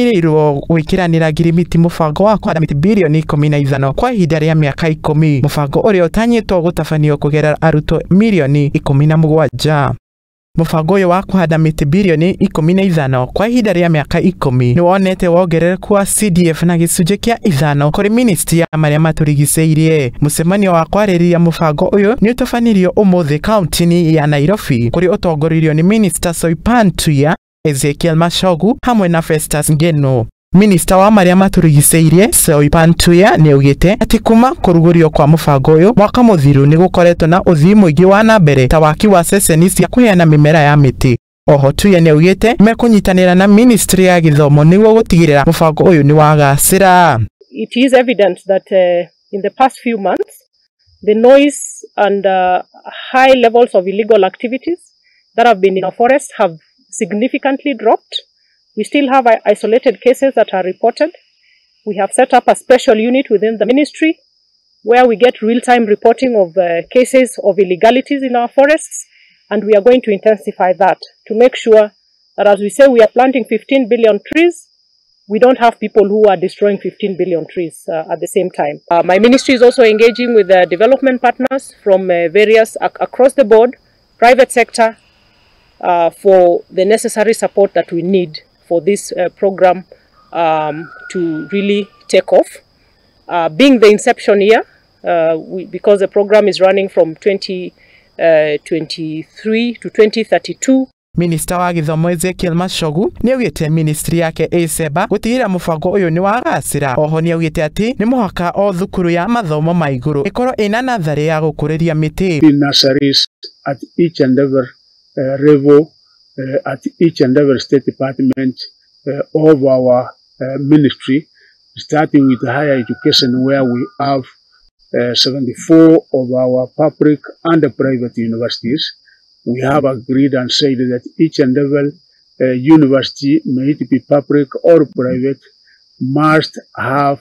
Ĩrĩirwo gwĩkĩranĩra ngirimiti mũbango wa kũhanda mĩtĩ birioni 15 kwa ihinda rĩa mĩaka 10, mũbango ũrĩa ũtanyĩtwo gũtabanio kũgerera arutwo mirioni 17. Mũbango ũyũ wa kũhanda mĩtĩ birioni 15 kwa ihinda rĩa mĩaka 10 nĩ wonete wongerereku wa CDF na gĩcunjĩ kĩa 5 kũrĩ ministry ya marĩa matũrigicĩirie. Mũcemanio wa kwarĩrĩria mũbango ũyũ nĩ ũtabanirio ũmũthĩ kaunti-inĩ ya Nairobi kũrĩa ũtongoririo nĩ Minister Soipan Tuya, Ezekiel Machogu hamwe na Festus Ngeno. Minista wa marĩa matũrigicĩirie Soipan Tuya nĩaugĩte atĩ kuma kũrugũrio kwa mũbango ũyũ mwaka mũthiru nĩ gũkoretwo na ũthii mũingĩ wa na mbere ta waki wa ceceni cia kũheana mĩmera ya mĩtĩ. Oho Tuya nĩaugĩte mekũnyitanĩra na ministry ya gĩthomo nĩguo gũtigĩrĩra mũbango ũyũ nĩ wagacĩra. It is evident that in the past few months the noise and high levels of illegal activities that have been in our forests have significantly dropped. We still have isolated cases that are reported. We have set up a special unit within the ministry where we get real-time reporting of cases of illegalities in our forests, and we are going to intensify that to make sure that, as we say, we are planting 15 billion trees, we don't have people who are destroying 15 billion trees at the same time. My ministry is also engaging with the development partners from various across the board, private sector, for the necessary support that we need for this program to really take off. Being the inception year, because the program is running from 2023 to 2032. Minista wa gĩthomo Ezekiel Machogu nĩaugĩte ministry yake ĩcemba gũtigĩrĩra mũbango ũyũ nĩ wagacĩra. Oho nĩaugĩte atĩ nĩ mũhaka o thukuru ya mathomo ma igũrũ ĩkorwo ĩna natharĩ ya gũkũrĩria mĩtĩ. Nurseries at each and every level, at each and every state department of our ministry, starting with higher education, where we have 74 of our public and private universities. We have agreed and said that each and every university, may it be public or private, must have,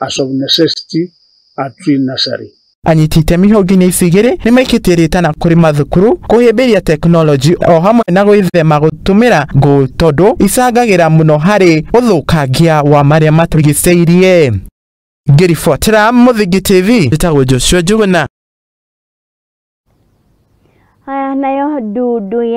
as of necessity, a tree nursery. Anyiti itemi honge-inĩ ici igĩrĩ nĩmaikĩtie rĩtana kũrĩ mathukuru kũhĩmbĩria tekinoronjĩ o hamwe na gwĩthema gũtũmĩra ngũ tondũ icangagĩra mũno harĩ ũthũkangia wa marĩa matũrigicĩirie. Ngĩribotera Mũthingi TV, njĩtagwo Joshua Njuguna. Haya nayo ndundu.